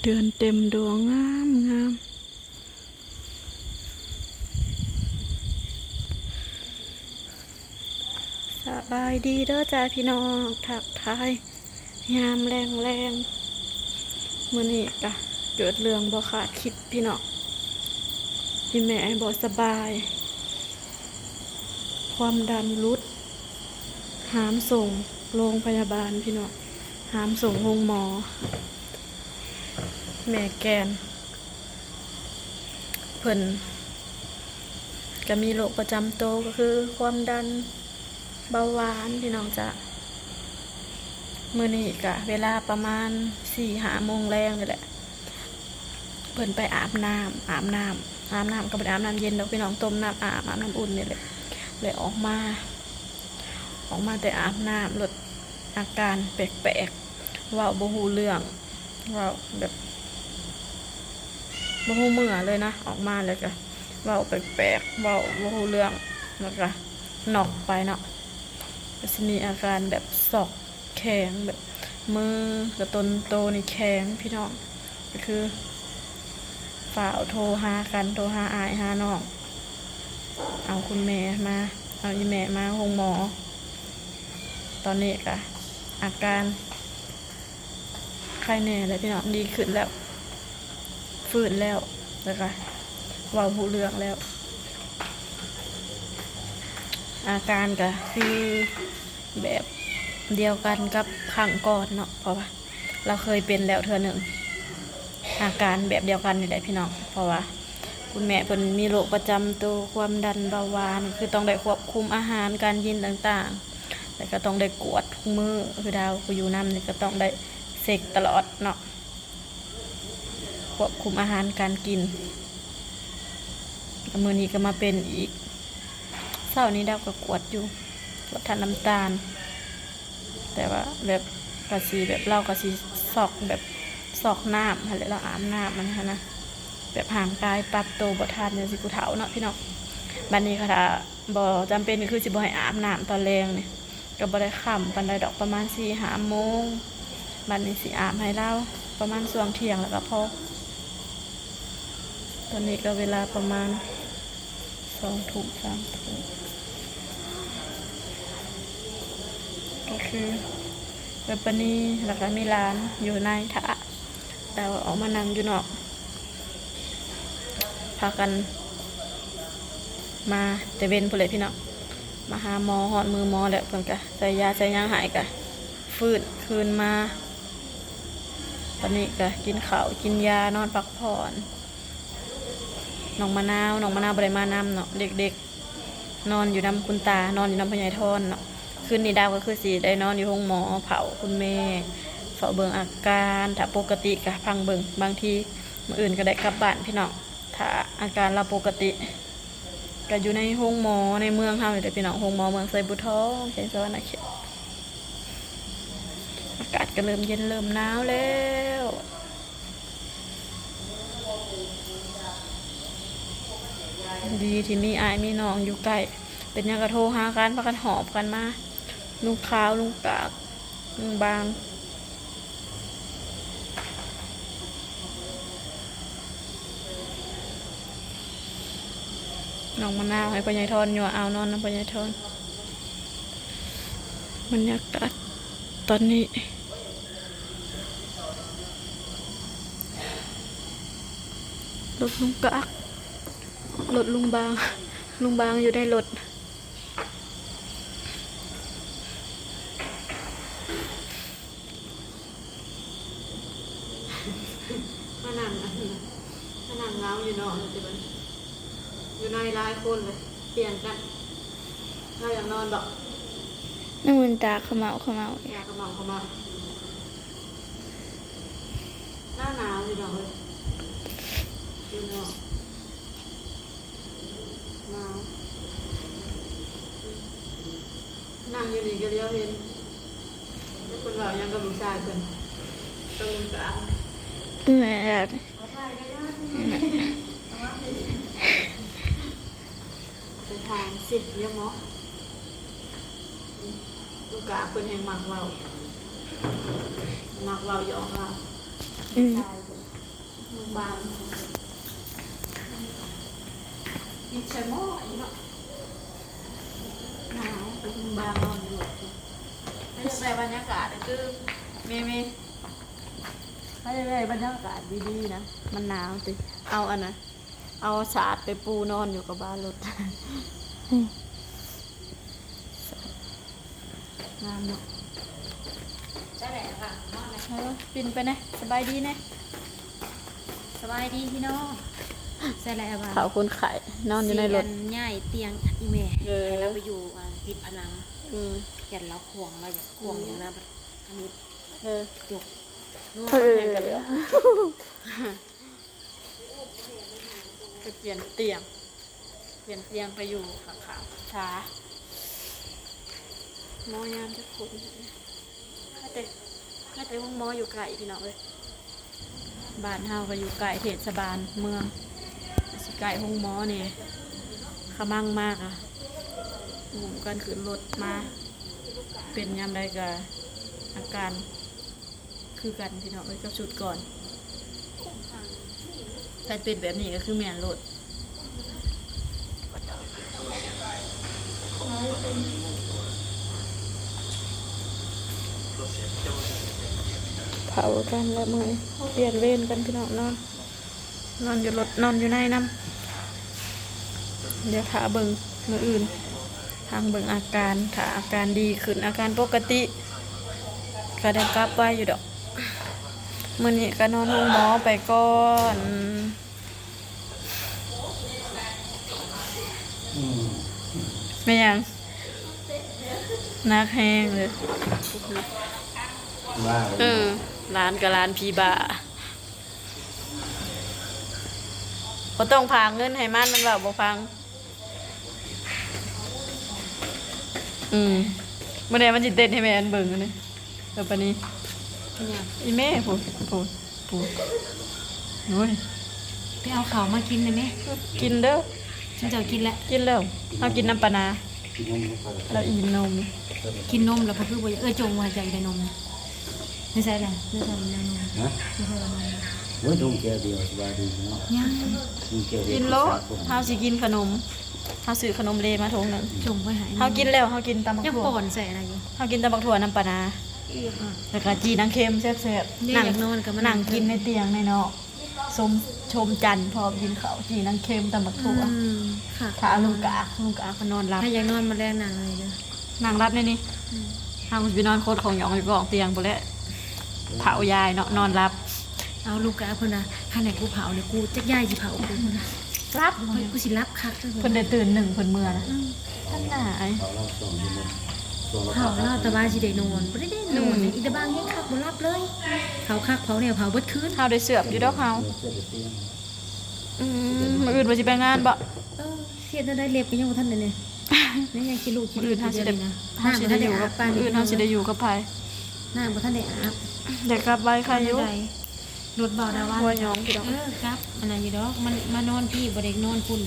ເດືອນເຕັມດວງງາມໆ. ສະບາຍດີເດີຈ້າພີ່ນ້ອງ, ທັກທາຍຍາມແລງໆ. ມື້ນີ້ກະເກີດເລື່ອງບໍ່ຄາດຄິດພີ່ນ້ອງ, ອີ່ແມ່ບໍ່ສະບາຍ ຄວາມດັນຫຼຸດ, ຫາມສົ່ງໂຮງພະຍາບານພີ່ນ້ອງ, ຫາມສົ່ງໂຮງໝໍ. ແມ່ແກ່ນ ເພິ່ນກະມີໂລກປະຈຳໂຕ ກໍຄືຄວາມດັນ, ເບົາຫວານພີ່ນ້ອງຈ້າ. ມື້ນີ້ກະເວລາປະມານສີ່ຫ້າໂມງແລງນີ້ແຫຼະ, ເພິ່ນໄປອາບນ້ຳ, ອາບນ້ຳ, ອາບນ້ຳກໍບໍ່ໄດ້ອາບນ້ຳເຢັນດອກພີ່ນ້ອງ, ຕົ້ມນ້ຳອາບ, ອາບນ້ຳອຸ່ນນີ້ແຫຼະ. ແລ້ວອອກມາ, ອອກມາແຕ່ອາບນ້ຳ ລົດອາການແປກໆ, ເວົ້າບໍ່ຮູ້ເລື່ອງ, ເວົ້າແບບບໍ່ຮູ້ເມື່ອເລີຍນະ. ອອກມາແລ້ວກະເວົ້າແປກໆ, ເວົ້າບໍ່ຮູ້ເລື່ອງ, ແລ້ວກະນັອກໄປເນາະ. ກໍຊິມີອາການແບບຊັອກ ແຂງ ແບບມືກັບຕົ້ນໂຕນີ້ແຂງພີ່ນ້ອງ, ກໍຄືຟ້າວໂທຫາກັນ, ໂທຫາອ້າຍຫານ້ອງ, ເອົາຄຸນແມ່ມາ, ເອົາອີ່ແມ່ມາໂຮງໝໍ. ຕອນນີ້ກະອາການໄຄແນ່ແລ້ວພີ່ນ້ອງ, ດີຂຶ້ນແລ້ວ, ຟື້ນແລ້ວ, ແລ້ວກະເວົ້າຮູ້ເລື່ອງແລ້ວ. ອາການກະຄືແບບດຽວກັນກັບຄັ້ງກ່ອນເນາະ, ເພາະວ່າລາວເຄີຍເປັນແລ້ວເທື່ອໜຶ່ງ, ອາການແບບດຽວກັນນີ້ແຫຼະພີ່ນ້ອງ. ເພາະວ່າຄຸນແມ່ເພິ່ນມີໂລກປະຈຳໂຕ, ຄວາມດັນ, ເບົາຫວານ, ຄືຕ້ອງໄດ້ຄວບຄຸມອາຫານການກິນຕ່າງໆ, ແລ້ວກໍຕ້ອງໄດ້ກວດທຸກມື້, ຄືດາວຜູ້ຢູ່ນຳນີ້ກໍຕ້ອງໄດ້ເຊັກຕະຫຼອດເນາະ. ຄວບຄຸມອາຫານການກິນ. ແລ້ວມື້ນີ້ກໍມາເປັນອີກ. ເຊົ້ານີ້ດາວກໍກວດຢູ່, ກວດທາດນ້ຳຕານ, ແຕ່ວ່າແບບ ກໍຊິແບບ ລາວກໍຊິຊັອກແບບ ຊັອກນ້ຳຫັ້ນແຫຼະ, ລາວອາບນ້ຳຫັ້ນນະ, ແບບຮ່າງກາຍປັບໂຕບໍ່ທັນ ຈັ່ງຊີ້ ຜູ້ເຖົ້າເນາະພີ່ນ້ອງ. ບັດນີ້ກໍຖ້າ ບໍ່ຈຳເປັນ ກໍຄືຊິບໍ່ໃຫ້ອາບນ້ຳຕອນແລງນີ້, ກໍບໍ່ໄດ້ຄ່ຳປານໃດດອກ, ປະມານສີ່ຫ້າໂມງ. ບັດນີ້ຊິອາບໃຫ້ລາວປະມານຊ່ວງທ່ຽງແລ້ວກໍພໍ. ຕອນນີ້ກໍເວລາປະມານສອງທຸ່ມ ສາມທຸ່ມ, ກໍຄືເອື້ອຍປານີ ແລ້ວກໍມີຫຼານຢູ່ໃນຖ້າ ແຕ່ວ່າອອກມານັ່ງຢູ່ນອກ, ພາກັນມາແຕ່ເວັນພຸ້ນແຫຼະພີ່ນ້ອງ, ມາຫາໝໍ. ຮອດມື້ໝໍແລ້ວ ເພິ່ນກະໃສ່ຢາໃສ່ຫຍັງໃຫ້ ກະຟື້ນຄືນມາ. ຕອນນີ້ກະກິນເຂົ້າກິນຢາ ນອນພັກຜ່ອນ. ນ້ອງມະນາວ ນ້ອງມະນາວບໍ່ໄດ້ມານຳເນາະ, ເດັກໆ ນອນຢູ່ນຳຄຸນຕາ, ນອນຢູ່ນຳພໍ່ໃຫຍ່ທອນເນາະ. ຄືນນີ້ດາວກໍຄືຊິໄດ້ນອນຢູ່ໂຮງໝໍ ເຝົ້າຄຸນແມ່, ເຝົ້າເບິ່ງອາການ. ຖ້າປົກກະຕິກໍພັງເບິ່ງ, ບາງທີມື້ອື່ນກໍໄດ້ກັບບ້ານພີ່ນ້ອງ, ຖ້າອາການລາວປົກກະຕິ. ກໍຢູ່ໃນໂຮງໝໍໃນເມືອງເຮົານີ້ແຫຼະພີ່ນ້ອງ, ໂຮງໝໍເມືອງໄຊບູທອງ ແຂວງສະຫວັນນະເຂດ. ອາກາດກໍເລີ່ມເຢັນເລີ່ມໜາວແລ້ວ. ດີທີ່ມີອ້າຍມີນ້ອງຢູ່ໃກ້, ເປັນຫຍັງກໍໂທຫາກັນ, ພາກັນຫອບກັນມາ, ລຸງຂາວ ລຸງກາກ ລຸງບາງ. ນ້ອງມະນາວໃຫ້ພໍ່ໃຫຍ່ທອນຍົວະອາວນອນນຳພໍ່ໃຫຍ່ທອນ. ບັນຍາກາດຕອນນີ້ ລົດລຸງກາກ ລົດລຸງບາງ, ລຸງບາງຢູ່ໃນລົດ. ມານັ່ງ ມານັ່ງເຫງົາຢູ່ນອກ ຢູ່ໃນຫຼາຍຄົນເລີຍ ປ່ຽນກັນ. ລາວຢາກນອນບໍ່? ນ້ອງເປັນຕາຂະເໝົາຂະເໝົາ ຢາກຂະເໝົາຂະເໝົາ. ໜາວໜາວຢູ່ນອກເລີຍ ຢູ່ນອກ. ນາງ ນັ່ງຢູ່ນີ້ກໍຫຼຽວເຫັນ ເພິ່ນເວົ້າຫຍັງກັບລູກຊາຍເພິ່ນ ກັບລຸງກາ. ແມ່ນແລ້ວ ໄປທາງສິດວຽງເນາະ. ລູກກາເພິ່ນແຮ່ງມັກເວົ້າ ມັກເວົ້າຢອກລາວ. ອືມ ຊາຍເພິ່ນ. ວາງ ປິດໃສ່ໝໍ້ອີກເນາະ ໜາວ ໄປເບິ່ງບາງນອນຢູ່ ໄປໄດ້ບັນຍາກາດ ຄື ເມ ເມ ໄປໄດ້ບັນຍາກາດດີໆນະ ມັນໜາວຕິ ເອົາອັນນະ ເອົາສາດໄປປູນອນຢູ່ກັບບ້ານໂລດ ງາມເນາະ ເອີ ປິ່ນໄປແດ່ ສະບາຍດີແດ່ ສະບາຍດີພີ່ນ້ອງ ໃສ່ແລ້ວວ່າ ເຖົ້າຄົນໄຂ້ນອນຢູ່ໃນລົດ ຊິອັນຍ້າຍຕຽງອີ່ແມ່ ເອີ ໃຫ້ລາວໄປຢູ່ ອັນ ຕິດຜະໜັງ ອືມ ຢ້ານລາວຂວາງ ລາວຢາກຂວາງຢູ່ນະ ອັນນີ້ ເອີ ຕົກ ເອີ ໄປປ່ຽນຕຽງ ປ່ຽນຕຽງໄປຢູ່ຂ້າງໆ ສາ ໝໍຍາມຈັກຄົນ ມາແຕ່ ມາແຕ່ໂຮງໝໍຢູ່ໃກ້ພີ່ນ້ອງເອີຍ ບ້ານເຮົາກໍຢູ່ໃກ້ເທດສະບານເມືອງ ກໍຊິໃກ້ໂຮງໝໍແດ່ ຂະມັງມາກະ ອຸ້ມກັນຂຶ້ນລົດມາ ເປັນຍາມໃດກະອາການ ຄືກັນພີ່ນ້ອງເອີຍ ກັບຊຸດກ່ອນ ຄັນເປັນແບບນີ້ກໍຄືແມ່ນໂລດ ເຜົາກັນແລ້ວມື້ນີ້ ປ່ຽນເວນກັນພີ່ນ້ອງ ນອນ ນອນຢູ່ລົດ ນອນຢູ່ໃນນຳ ດຽວຖ້າເບິ່ງມື້ອື່ນ ທາງເບິ່ງອາການ ຖ້າອາການດີຂຶ້ນ ອາການປົກກະຕິ ກໍໄດ້ກັບໄວຢູ່ດອກ ມື້ນີ້ກໍນອນໂຮງໝໍໄປກ່ອນ ອືມ ແມ່ນຫຍັງ? ໜັກແຮງເລີຍ ບ້າ ເອີ ຫຼານກໍຫຼານຜີບ້າ ບໍ່ຕ້ອງພາກເງິນໃຫ້ມັນ ມັນເວົ້າບໍ່ຟັງ. ອືມ ມື້ໃດມັນຊິເຕັ້ນໃຫ້ແມ່ມັນເບິ່ງຫັ້ນນີ້ ແບບປານນີ້ ອີ່ແມ່ພຸ້ນ ພຸ້ນ ພຸ້ນ ໂອ້ຍ ໄປເອົາເຂົ້າມາກິນໄດ້ແມ ກິນເດີ ຊຸມເຈົ້າກິນແລ້ວ ກິນແລ້ວ ເຮົາກິນນຳປານາ ແລ້ວອີ່ມນົມ ກິນນົມແລ້ວບໍ່ຄືບໍ່ຢາກ ເອີ ຈົ່ງວ່າຢາກໄດ້ນົມ ໃນໃສລະ ໃນໃສລະ ນມ ຮະ ໃນໃສລະ ໂອ້ຍ ນົມແກ້ວດຽວສະບາຍດີເນາະ ຍັງ ກິນໂລດ ເຮົາຊິກິນຂະໜົມ ເຮົາຊື້ຂະໜົມເລມາຖົງໜຶ່ງ ຈົ່ງໄວ້ໃຫ້ ເຮົາກິນແລ້ວ ເຮົາກິນຕຳບັກຖົ່ວ ຍັງປ້ອນໃສ່ນະຢູ່ ເຮົາກິນຕຳບັກຖົ່ວນຳປານາ ແລ້ວກໍຈີ່ໜັງເຄັມແຊບໆ ນັ່ງ ນັ່ງກິນໃນຕຽງໃນເນາະ ຊົມ ຊົມຈັນພ້ອມກິນເຂົ້າ ຈີ່ໜັງເຄັມ ຕຳບັກຖົ່ວ ອືມ ຖ້າລຸງກາ ລຸງກາເພິ່ນນອນຫຼັບ ໃຜຢາກນອນມື້ແລງນັ່ງເລີຍເດີ ນັ່ງຫຼັບໃນນີ້ ອືມ ເຮົາຊິໄປນອນໂຄດຂອງຫຍອງຢູ່ກ້ອງຕຽງພຸ້ນແຫຼະ ເຜົາຍາຍເນາະ ນອນຫຼັບ ເອົາ ລຸງກາເພິ່ນວ່າ ຄັນໃຫ້ກູເຜົານີ້ ກູຈັກຍາຍຊິເຜົາກູ ເພິ່ນວ່າ ຫຼັບ ເພິ່ນ ກູຊິຫຼັບຄັກເລີຍ ເພິ່ນໄດ້ຕື່ນໜຶ່ງເພິ່ນເມືອນະ ອືມ ທັນໜ້າໄອ້ ເຖົ້າລາວແຕ່ວ່າຊິໄດ້ນອນ ບໍ່ໄດ້ນອນ ອືມ ອີຕາບາງແຮງຄັກ ບໍ່ຫຼັບເລີຍ ເຜົາຄັກເຜົາແນ່ ເຜົາເບິດຄືນ ເຮົາໄດ້ເຊື່ອມຢູ່ດອກເຮົາ ອືມ ມື້ອື່ນວ່າຊິໄປງານບໍ່? ເອີ ເຮັດແນວໃດ ເລັບກໍຍັງບໍ່ທັນໄດ້ແນ່ ຍັງຂີ້ລູກຂີ້ ມື້ອື່ນເຮົາຊິໄດ້ ເຮົາຊິໄດ້ຢູ່ກັບ ມື້ອື່ນເຮົາຊິໄດ້ຢູ່ກັບໃຜ? ນາງບໍ່ທັນໄດ້ອາບ ໄດ້ກັບໄວໄຄຢູ່ ລົດເບົາດາວານ ຫົວຫຍອງພີ່ນ້ອງ ເອີ ກັບ ອັນນັ້ນຢູ່ດອກ ມັນມານອນພີ້ ບໍ່ໄດ້ນອນພຸ້ນ.